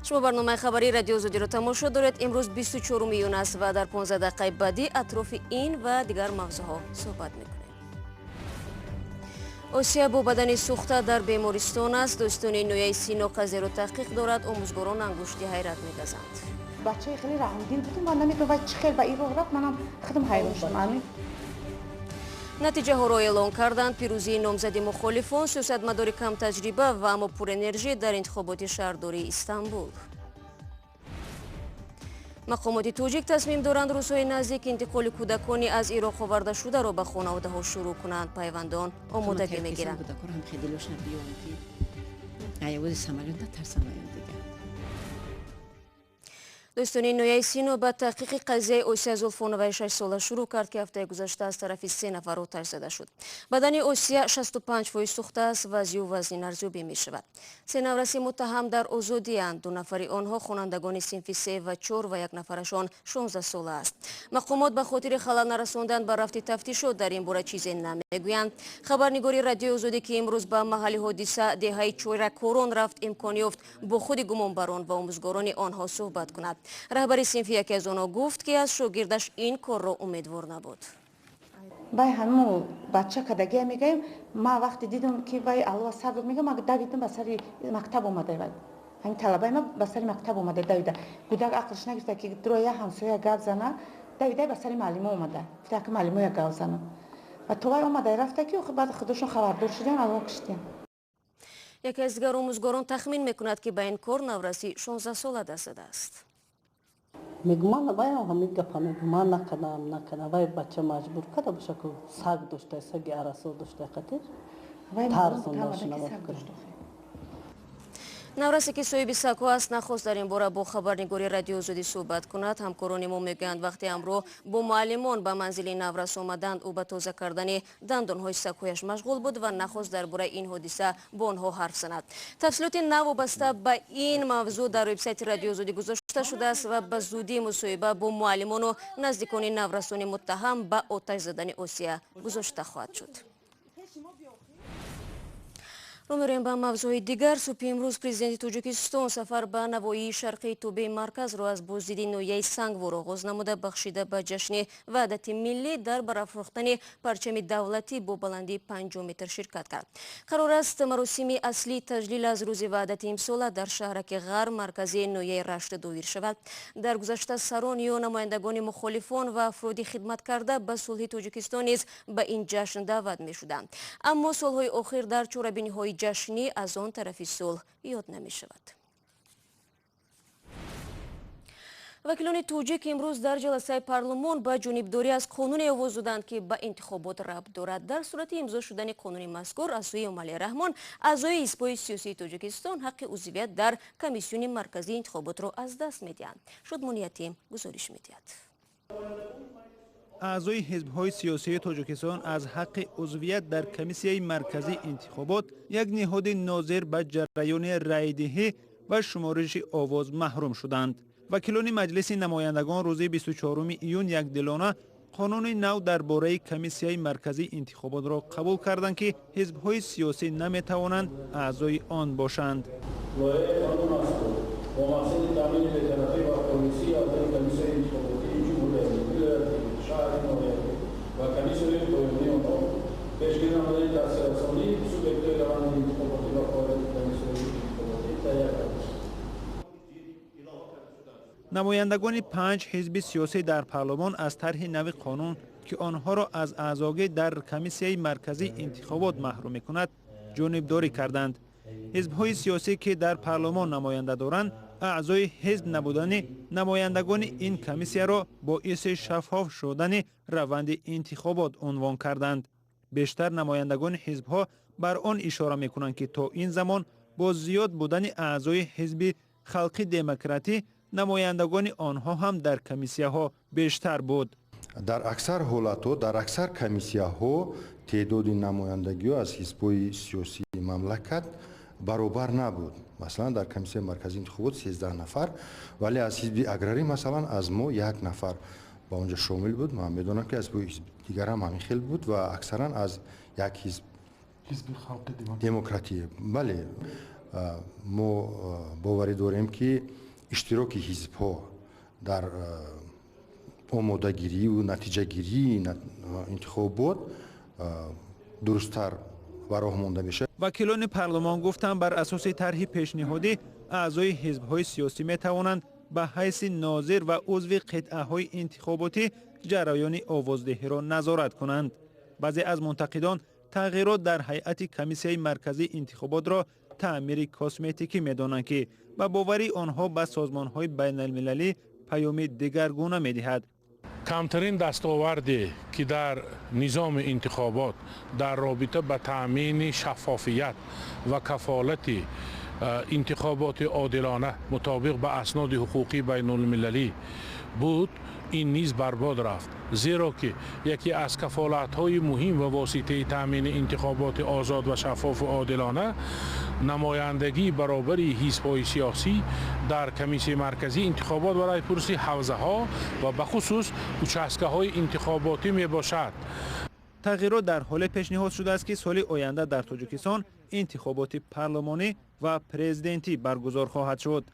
Шумо барномаи хабарии Радиои Озодиро тамошо доред. Имрӯз 24 июн аст ва дар 15 дақиқаи баъдӣ атрофи ин ва дигар мавзӯъҳо суҳбат мекунем. Осия бо бадани сӯхта дар бемористон аст. Дӯстони ноҳияи Сино қазияро таҳқиқ дорад. Омӯзгорон ангушти ҳайрат мегазанд. Бачаи хеле раҳмдил будум. Ман намедонам, вай чӣ хел ба ин роҳ рафт. Манам худам ҳайрон шудам. Натиҷаҳоро эълон карданд. Пирӯзии номзади мухолифон, сиёсатмадори камтаҷриба ва аммо пурэнержӣ дар интихоботи шаҳрдории Истанбул. Мақомоти тоҷик тасмим доранд рӯзҳои наздик интиқоли кӯдакони аз Ироқ овардашударо ба хонаводаҳо шурӯъ кунанд. Пайвандон омодагӣ мегиранд. Дӯстони ноҳияи Сино ба таҳқиқи қазияи Осия Зулфоноваи 6-сола шурӯъ кард, ки ҳафтаи гузашта аз тарафи се нафар оташ зада шуд. Бадани Осия 65% сӯхтааст ва зиёв вазнин арзёбӣ мешавад. Се навраси муттаҳам дар озодиянд. Ду нафари онҳо хонандагони синфи се ва чор ва як нафарашон 16 сола аст. Мақомот ба хотири халал нарасондан ба рафти тафтишот дар ин бора чизе намегӯянд. Хабарнигори Радиои Озодӣ, ки имрӯз ба маҳалли ҳодиса, деҳаи Чойракорон, рафт, имкон ёфт бо худи гумонбарон ва омӯзгорони онҳо суҳбат кунад. Раҳбари синфи яке аз онҳо гуфт, ки аз шогирдаш ин корро умедвор набуд. Вай ҳаму бача кадагия мегаем. Ма вақте дидам, ки вай алова сар дод, мегам, ма давидам, ба сари мактаб омада. Вай ҳамин талабаи ма ба сари мактаб омада давида. Гудак ақлш нагирифта, ки дроя ҳамсоя гап зана. Давида ба сари муаллимо омада, гуфта, ки муаллимоя гап занам. Ва то вай омада рафта, ки баъд худошон хабардор шудем, алова киштем. Яке аз дигар омӯзгорон тахмин мекунад, ки ба ин кор навраси 16-сола даст задааст. Мегуман, вай ҳамин гапа мегум: ман накардам, накардам. Вай бача маҷбур карда боша, ку саг дошта, саги арасо дошта, қатир тарсонда. Наврасе, ки соҳиби сагҳо аст, нахост дар ин бора бо хабарнигори Радиои Озодӣ суҳбат кунад. Ҳамкорони мо мегӯянд, вақте ҳамроҳ бо муаллимон ба манзили наврас омаданд, ӯ ба тоза кардани дандонҳои сагҳояш машғул буд ва нахост дар бораи ин ҳодиса бо онҳо ҳарф занад. Тафсилоти нав вобаста ба ин мавзӯъ дар вебсайти Радиои Озодӣ гузошта шудааст ва ба зудӣ мусоҳиба бо муаллимону наздикони наврасони муттаҳам ба оташ задани Осия гузошта хоҳад шуд. Рӯ меорем ба мавзӯи дигар. Субҳи имрӯз президенти Тоҷикистон сафар ба навоҳии шарқии тобеи марказро аз боздиди ноҳияи Сангвор оғоз намуда, бахшида ба ҷашни ваҳдати миллӣ дар барафрохтани парчами давлатӣ бо баландии 50 метр ширкат кард. Қарор аст, маросими аслии таҷлил аз рӯзи ваҳдати имсола дар шаҳраки Ғарб, марказии ноҳияи Рашт, доир шавад. Дар гузашта сарон ё намояндагони мухолифон ва афроди хидматкарда ба сулҳи Тоҷикистон низ ба ин ҷашн даъват мешуданд, аммо солҳои охир дар чорабиниҳои ҷашнӣ аз он тарафи сулҳ ёд намешавад. Вакилони тоҷик имрӯз дар ҷаласаи парлумон ба ҷонибдорӣ аз қонуне овоз доданд, ки ба интихобот рабт дорад. Дар сурати имзо шудани қонуни мазкур аз сӯи Эмомалӣ Раҳмон, аъзои ҳизбҳои сиёсии Тоҷикистон ҳаққи узвият дар Комиссиони марказии интихоботро аз даст медиҳанд. Шудмони Ятим гузориш медиҳад. Аъзои ҳизбҳои сиёсии Тоҷикистон аз ҳаққи узвият дар Комиссияи марказии интихобот, як ниҳоди нозир ба ҷараёни раъйдиҳӣ ва шумориши овоз, маҳрум шуданд. Вакилони Маҷлиси намояндагон рӯзи 24 июн якдилона қонуни нав дар бораи Комиссияи марказии интихоботро қабул карданд, ки ҳизбҳои сиёсӣ наметавонанд аъзои он бошанд. Лоиҳаи қонун мазкур бо мақсади таъмини бетарафӣ ва холисии аъзои комиссияи интихоботии ҷумҳуриявӣ, вилоятӣ, шаҳри, ноҳиявӣ ва комиссияҳои поёнии онҳо, пешгирӣ намудани таъсиррасонии субъектҳои раванди интихоботӣ ба фаъолияти комиссияҳои интихоботӣ таҳия карда шуд. Намояндагони панҷ ҳизби сиёсӣ дар парлумон аз тарҳи нави қонун, ки онҳоро аз аъзогӣ дар Комиссияи марказии интихобот маҳрум мекунад, ҷонибдорӣ карданд. Ҳизбҳои сиёсӣ, ки дар парлумон намоянда доранд, аъзои ҳизб набудани намояндагони ин комиссияро боиси шаффоф шудани раванди интихобот унвон карданд. Бештар намояндагони ҳизбҳо бар он ишора мекунанд, ки то ин замон бо зиёд будани аъзои Ҳизби халқи демократӣ намояндагони онҳо ҳам дар комиссияҳо бештар буд. Дар аксар ҳолатҳо, дар аксар комиссияҳо теъдоди намояндагиҳо аз ҳизбҳои сиёсии мамлакат баробар набуд. Масалан, дар Комиссияи марказии интихобот 13 нафар, вале аз ҳизби аграрӣ, масалан, аз мо як нафар ба онҷо шомил буд. Ман медонам, ки аз ҳизби дигар ҳам ҳамин хел буд ва аксаран аз як ҳизб, Демократӣ, бале. Мо боварӣ дорем, ки иштироки ҳизбҳо дар омодагирию натиҷагирии интихобот дурусттар ба роҳ монда мешавад. Вакилони парлумон гуфтанд, бар асоси тарҳи пешниҳодӣ аъзои ҳизбҳои сиёсӣ метавонанд ба ҳайси нозир ва узви қитъаҳои интихоботӣ ҷараёни овоздиҳиро назорат кунанд. Баъзе аз мунтақидон тағйирот дар ҳайати Комиссияи марказии интихоботро таъмири косметикӣ медонанд, ки ба бовари онҳо ба созмонҳои байналмилалӣ паёми дигаргуна медиҳад. Камтарин дастоварде, ки дар низоми интихобот дар робита ба таъмини шаффофият ва кафолати интихоботи одилона мутобиқ ба асноди ҳуқуқии байнулмилалӣ буд, ин низ барбод рафт, зеро ки яке аз кафолатҳои муҳим ва воситаи таъмини интихоботи озод ва шаффофу одилона намояндагии баробари ҳизбҳои сиёсӣ дар Комиссияи марказии интихобот ва райпурсӣ, ҳавзаҳо ва бахусус участкаҳои интихоботӣ мебошад. Тағйирот дар ҳоле пешниҳод шудааст, ки соли оянда дар Тоҷикистон интихоботи парлумонӣ ва президентӣ баргузор хоҳад шуд.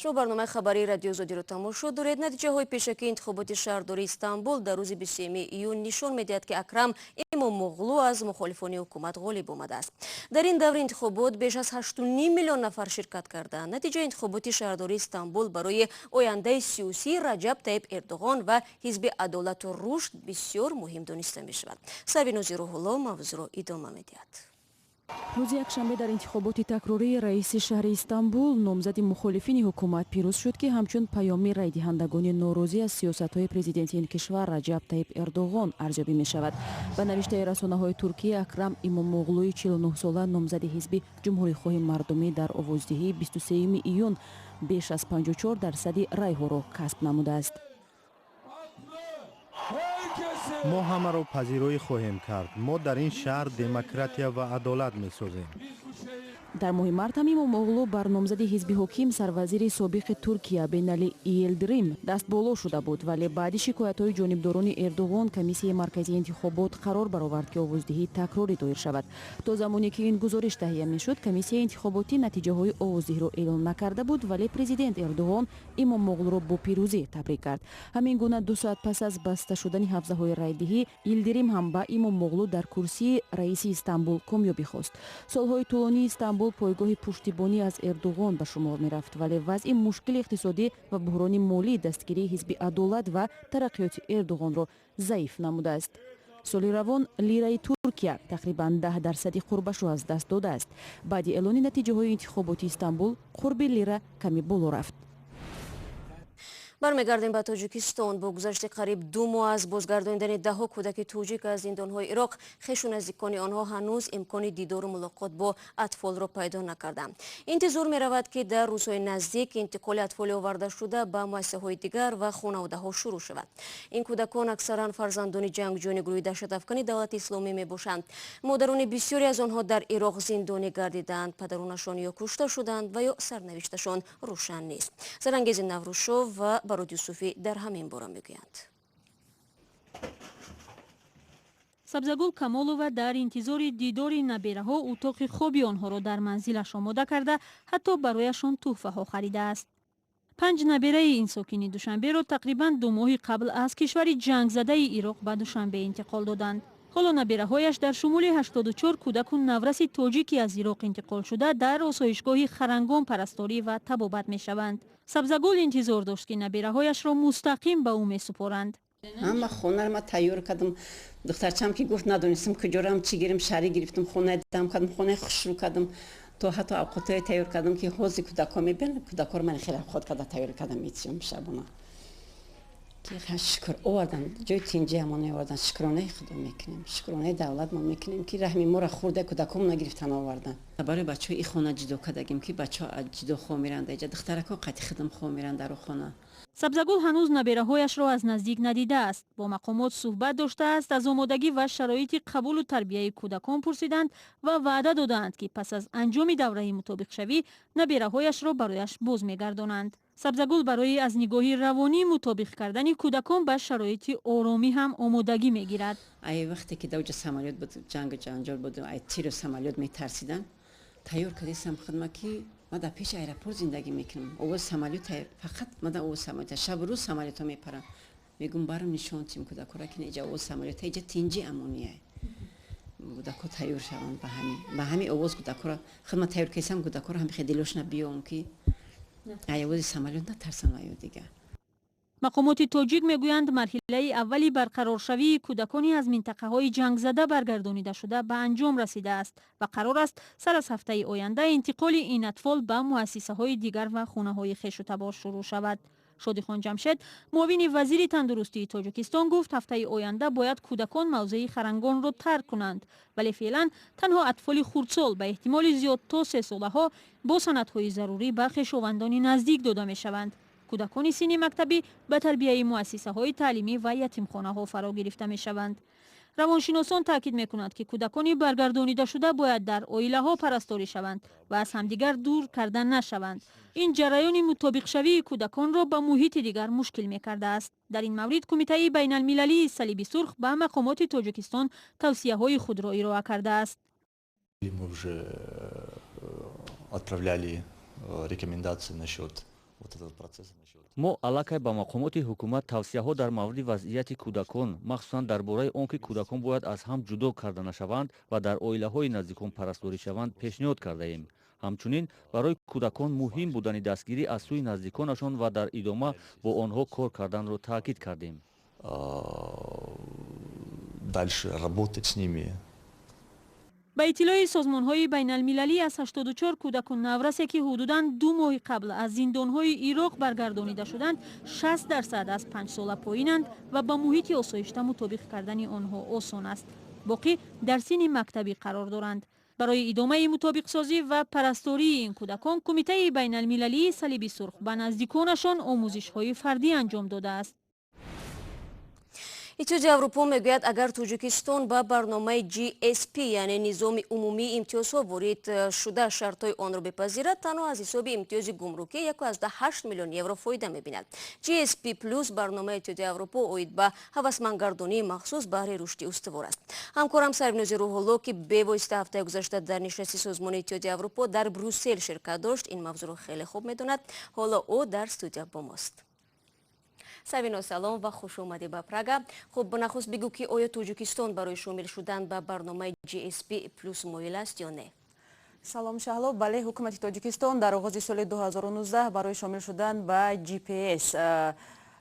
Шумо барномаи хабарии Радио Озодиро тамошо доред. Натиҷаҳои пешакии интихоботи шаҳрдории Истанбул дар рӯзи 23 июн нишон медиҳад, ки Акрам Имомоғлу аз мухолифони ҳукумат ғолиб омадааст. Дар ин даври интихобот беш аз 8,5 миллион нафар ширкат карданд. Натиҷаи интихоботи шаҳрдории Истанбул барои ояндаи сиёсии Раҷаб Таиб Эрдоғон ва ҳизби Адолату рушд бисёр муҳим дониста мешавад. Сарвинози Рӯҳулло мавзӯъро идома медиҳад. Рӯзи якшанбе дар интихоботи такрории раиси шаҳри Истанбул номзади мухолифини ҳукумат пирӯз шуд, ки ҳамчун паёми райдиҳандагони норозӣ аз сиёсатҳои президенти ин кишвар Раҷаб Таиб Эрдоғон арзёбӣ мешавад. Ба навиштаи расонаҳои Туркия, Акрам Имомоғлуи 49сола, номзади ҳизби Ҷумҳурихоҳи мардумӣ, дар овоздиҳии 23 июн беш аз 54 дарсади райҳоро касб намудааст. Мо ҳамаро пазироӣ хоҳем кард. Мо дар ин шаҳр демократия ва адолат месозем. Дар моҳи март ҳам Имомоғлу бар номзади ҳизби ҳоким, сарвазири собиқи Туркия Бенали Йилдирим дастболо шуда буд, вале баъди шикоятҳои ҷонибдорони Эрдоғон Комиссияи марказии интихобот қарор баровард, ки овоздиҳии такрорӣ доир шавад. То замоне ки ин гузориш таҳия мешуд, комиссияи интихоботӣ натиҷаҳои овоздиҳиро эълон накарда буд, вале президент Эрдоғон Имомоғлуро бо пирӯзӣ табрик кард. Ҳамин гуна, 2 соат пас аз баста шудани ҳавзаҳои райдиҳӣ, Йилдирим ҳам ба Имомоғлу дар курсии раиси Истанбул комёбӣ хост. Солҳои тӯлонии Истанбул пойгоҳи пуштибонӣ аз Эрдоғон ба шумор мерафт, вале вазъи мушкили иқтисодӣ ва буҳрони молӣ дастгирии ҳизби Адолат ва тараққиёти Эрдоғонро заиф намудааст. Соли равон лираи Туркия тақрибан 10 дарсади қурбашро аз даст додааст. Баъди эълони натиҷаҳои интихоботи Истанбул қурби лира каме боло рафт. Бармегардем ба Тоҷикистон. Бо гузашти қариб 2 моҳ аз бозгардонидани даҳҳо кӯдаки тоҷик аз зиндонҳои Ироқ, хешу наздикони онҳо ҳанӯз имкони дидору мулоқот бо атфолро пайдо накарданд. Интизор меравад, ки дар рӯзҳои наздик интиқоли атфоли овардашуда ба муассисаҳои дигар ва хонаводаҳо шурӯъ шавад. Ин кӯдакон аксаран фарзандони ҷангҷӯёни гурӯҳи даҳшатафкани Давлати Исломӣ мебошанд. Модарони бисёре аз онҳо дар Ироқ зиндонӣ гардиданд, падаронашон ё кушта шуданд ва ё сарнавишташон рӯшан нест. Зарангези Наврӯзшов ва Барод Юсуфӣ дар ҳамин бора мегӯянд. Сабзагул Камолова дар интизори дидори набераҳо утоқи хоби онҳоро дар манзилаш омода карда, ҳатто барояшон тӯҳфаҳо харидааст. Панҷ набераи ин сокини Душанберо тақрибан 2 моҳи қабл аз кишвари ҷангзадаи Ироқ ба Душанбе интиқол доданд. Ҳоло набераҳояш дар шумули 84 кӯдаку навраси тоҷики аз Ироқ интиқолшуда дар осоишгоҳи Харангон парасторӣ ва табобат мешаванд. Сабзагул интизор дошт, ки набераҳояшро мустақим ба ӯ месупоранд. Ҳама хонаро ма тайёр кардам. Духтарчам ки гуфт, надонистам куҷорам, чӣ гирим, шари гирифтам, хонаи дам кардам, хонаи хушрӯ кардам, то ҳатто авқотҳое тайёр кардам, ки ҳози кӯдакҳо мебинанд. Кӯдакҳоро ман хеле авқот карда тайёр кардам, метиём шабона. Шукр, овардан, ҷои тинҷи ҳамон овардан. Шукронаи Худо мекунем, шукронаи давлат мо мекунем, ки раҳми моро хӯрда, кӯдакҳомона гирифтан овардан. Барои бачаҳо и хона ҷудо кардагим, ки бачаҳо ҷудо хоб меранд. Иҷа духтаракҳо қати худам хоб меранд дар хона. Сабзагул ҳанӯз набераҳояшро аз наздик надидааст. Бо мақомот суҳбат доштааст, аз омодагӣ ва шароити қабулу тарбияи кӯдакон пурсиданд ва ваъда додаанд, ки пас аз анҷоми давраи мутобиқшавӣ набераҳояшро барояш боз мегардонанд. Сабзагул барои аз нигоҳи равонӣ мутобиқ кардани кӯдакон ба шароити оромӣ ҳам омодагӣ мегирад. Ай вақте ки давҷа самолёт буд, ҷангу ҷанҷол буд, ай тиру самолёт метарсиданд, тайёр кардисам худма, ки ма дар пеши аэропорт зиндагӣ мекунам. Овози самолёт, фақат мада овози самолёт, шабу рӯз самолётҳо мепаранд. Мегум, барам нишон тим кӯдакора, ки иҷа овози самолёт, иҷа тинҷи, амония. Кӯдако тайёр шаванд ба ҳами овоз. Кӯдакора худма тайёр кардисам, кӯдакора ҳам хе дилошна биём, ки ай овози самолёт натарсам аю дигар. Мақомоти тоҷик мегӯянд, марҳилаи аввали барқароршавии кӯдакони аз минтақаҳои ҷангзада баргардонидашуда ба анҷом расидааст ва қарор аст, сар аз ҳафтаи оянда интиқоли ин атфол ба муассисаҳои дигар ва хонаҳои хешутабор шурӯъ шавад. Шодихон Ҷамшед, муовини вазири тандурустии Тоҷикистон, гуфт, ҳафтаи оянда бояд кӯдакон мавзеи Харангонро тарк кунанд, вале феълан танҳо атфоли хурдсол, ба эҳтимоли зиёд то 3 солаҳо, бо санадҳои зарурӣ ба хешовандони наздик дода мешаванд. Кӯдакони синни мактабӣ ба тарбияи муассисаҳои таълимӣ ва ятимхонаҳо фаро гирифта мешаванд. Равоншиносон таъкид мекунанд, ки кӯдакони баргардонидашуда бояд дар оилаҳо парасторӣ шаванд ва аз ҳамдигар дур карда нашаванд. Ин ҷараёни мутобиқшавии кӯдаконро ба муҳити дигар мушкил мекардааст. Дар ин маврид Кумитаи байналмилалии Салиби Сурх ба мақомоти Тоҷикистон тавсияҳои худро ироа кардааст. Мы уже отправляли рекомендации насчет вот этого процесса. Мо аллакай ба мақомоти ҳукумат тавсияҳо дар мавриди вазъияти кӯдакон, махсусан дар бораи он ки кӯдакон бояд аз ҳам ҷудо карда нашаванд ва дар оилаҳои наздикон парасторӣ шаванд, пешниҳод кардаем. Ҳамчунин барои кӯдакон муҳим будани дастгирӣ аз сӯи наздиконашон ва дар идома бо онҳо кор карданро таъкид кардем. Дальше работать с ними. Ба иттилои созмонҳои байналмилалӣ, аз 84 кӯдаку наврасе, ки ҳудудан 2 моҳи қабл аз зиндонҳои Ироқ баргардонида шуданд, 60% аз 5 сола поинанд ва ба муҳити осоишта мутобиқ кардани онҳо осон аст. Боқӣ дар синни мактабӣ қарор доранд. Барои идомаи мутобиқсозӣ ва парастории ин кӯдакон Кумитаи байналмилалии Салиби Сурх ба наздиконашон омӯзишҳои фардӣ анҷом додааст. Иттиҳоди Аврупо мегӯяд, агар Тоҷикистон ба барномаи GSP, яъне низоми умумии имтиёзҳо ворид шуда, шартҳои онро бипазирад, танҳо аз ҳисоби имтиёзи гумрукӣ 1,8 миллион евро фоида мебинад. GSP Плюс барномаи Иттиҳоди Аврупо оид ба ҳавасмандгардонии махсус баҳри рушди устувор аст. Ҳамкорам Сарвинози Рӯҳулло, ки бевосита ҳафтаи гузашта дар нишасти созмони Иттиҳоди Аврупо дар Брюссел ширкат дошт, ин мавзӯъро хеле хуб медонад. Ҳоло ӯ дар студия бо мост. Сарвино, салом ва хуш омадӣ ба Прага. Хуб, нахуст бигӯ, ки оё Тоҷикистон барои шомил шудан ба барномаи GSP Плюс моил аст ё не? Салом, Шаҳло. Бале, ҳукумати Тоҷикистон дар оғози соли 2019 барои шомил шудан ба GPS,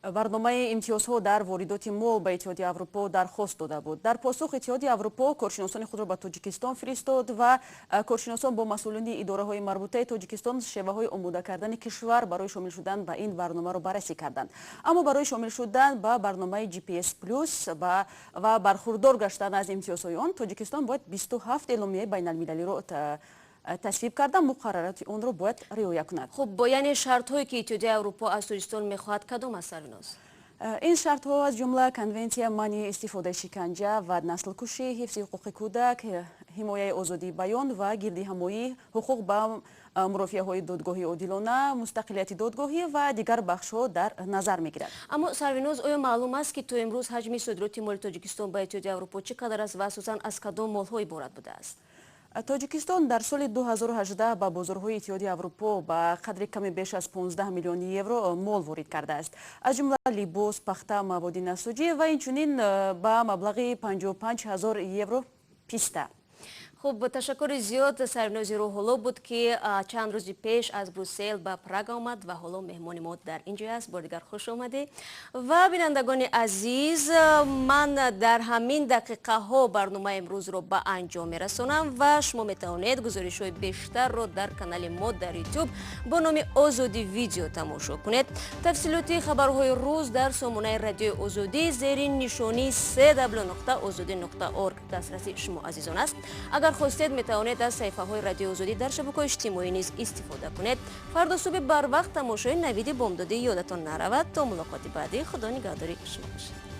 барномаи имтиёзҳо дар воридоти мол ба Иттиҳоди Аврупо, дархост дода буд. Дар посух Иттиҳоди Аврупо коршиносони худро ба Тоҷикистон фиристод ва коршиносон бо масъулини идораҳои марбутаи Тоҷикистон шеваҳои омода кардани кишвар барои шомил шудан ба ин барномаро баррасӣ карданд. Аммо барои шомил шудан ба барномаи GPS Плюс ва бархурдор гаштан аз имтиёзҳои он Тоҷикистон бояд 27 эъломияи байналмилалиро тасвиб карда, муқаррароти онро бояд риоя кунад. Хуб, яъне шартҳое, ки Иттиҳоди Аврупо аз Тоҷикистон мехоҳад, кадом аст, Сарвиноз? Ин шартҳо аз ҷумла конвенсия манъи истифодаи шиканҷа ва наслкушӣ, ҳифзи ҳуқуқи кӯдак, ҳимояи озодии баён ва гирдиҳамоӣ, ҳуқуқ ба мурофиаҳои додгоҳии одилона, мустақилияти додгоҳӣ ва дигар бахшҳо дар назар мегирад. Аммо, Сарвиноз, оё маълум аст, ки то имрӯз ҳаҷми содироти моли Тоҷикистон ба Иттиҳоди Аврупо чӣ қадар аст ва асосан аз кадом молҳо иборат будааст? Тоҷикистон дар соли 2018 ба бозорҳои Иттиҳоди Аврупо ба қадри каме беш аз 15 миллион евро мол ворид кардааст, аз ҷумла либос, пахта, маводи насоҷӣ ва инчунин ба маблағи 55 ҳазор евро писта. Хуб, ташаккури зиёд. Сарвинози Рӯҳулло буд, ки чанд рӯзи пеш аз Брюссел ба Прага омад ва ҳоло меҳмони мо дар ин ҷой аст. Бори дигар хуш омадӣ. Ва бинандагони азиз, ман дар ҳамин дақиқаҳо барномаи имрӯзро ба анҷом мерасонам ва шумо метавонед гузоришҳои бештарро дар канали мо дар Ютуб бо номи Озодӣ Видео тамошо кунед. Тафсилоти хабарҳои рӯз дар сомонаи Радиои Озодӣ зери нишонии cw.ozodi.org дастраси шумо азизон аст. Агар Агар хостед, метавонед аз саҳифаҳои Радиои Озодӣ дар шабакаҳои иҷтимоӣ низ истифода кунед. Фардо субҳи барвақт тамошои Навиди бомдодӣ ёдатон наравад. То мулоқоти баъдӣ, Худо нигаҳдори шумо бошад.